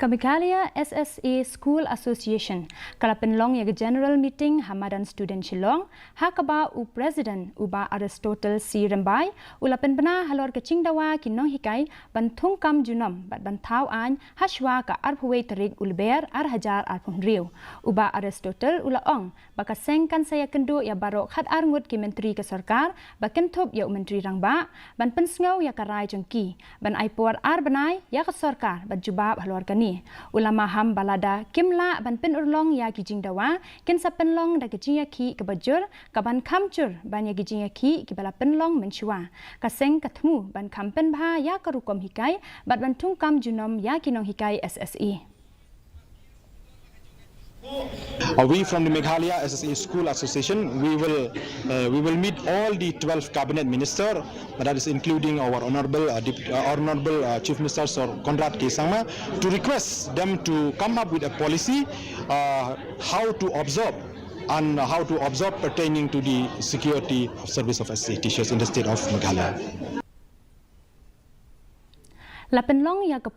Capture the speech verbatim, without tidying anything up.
Ka Meghalaya S S A School Association ka la pynlong ïa ka General Meeting ha madan Student Shillong, ha kaba u President u Bah Aristotle C Rymbai u la pynbna halor ka jingdawa ki nonghikai ban thungkam junom bad ban thaw aiñ hashwa ka arphew wei tarik u Lber ar hajar arphew hynriew. U Bah Aristotle u la ong ba ka seng kan sa ïakynduh ïa baroh khatar ngut ki myntri ka sorkar ba kynthup ïa u Myntri Rangbah ban pynsngew ïa ka rai jong ki, ban ai por ar bnai ïa ka sorkar ban jubab halor kane. U la maham ba lada kim lah ban pynurlong ïa ki jingdawa, kin sa pynlong da ka jingïakhih kaba jur, kaban kham jur ban ïa ki jingïakhih kiba la pynlong mynshuwa. Ka seng ka thmu ban kham pynbha ïa ka rukom hikai bad ban thungkam junom ïa ki nonghikai S S A. Uh, we from the Meghalaya S S A School Association, we will uh, we will meet all the twelve cabinet minister, but that is including our honorable uh, Dep- uh, honorable uh, Chief Minister Sir Conrad K Sangma, to request them to come up with a policy uh, how to absorb and how to absorb pertaining to the security of service of S S A teachers in the state of Meghalaya. La pynlong ïa ka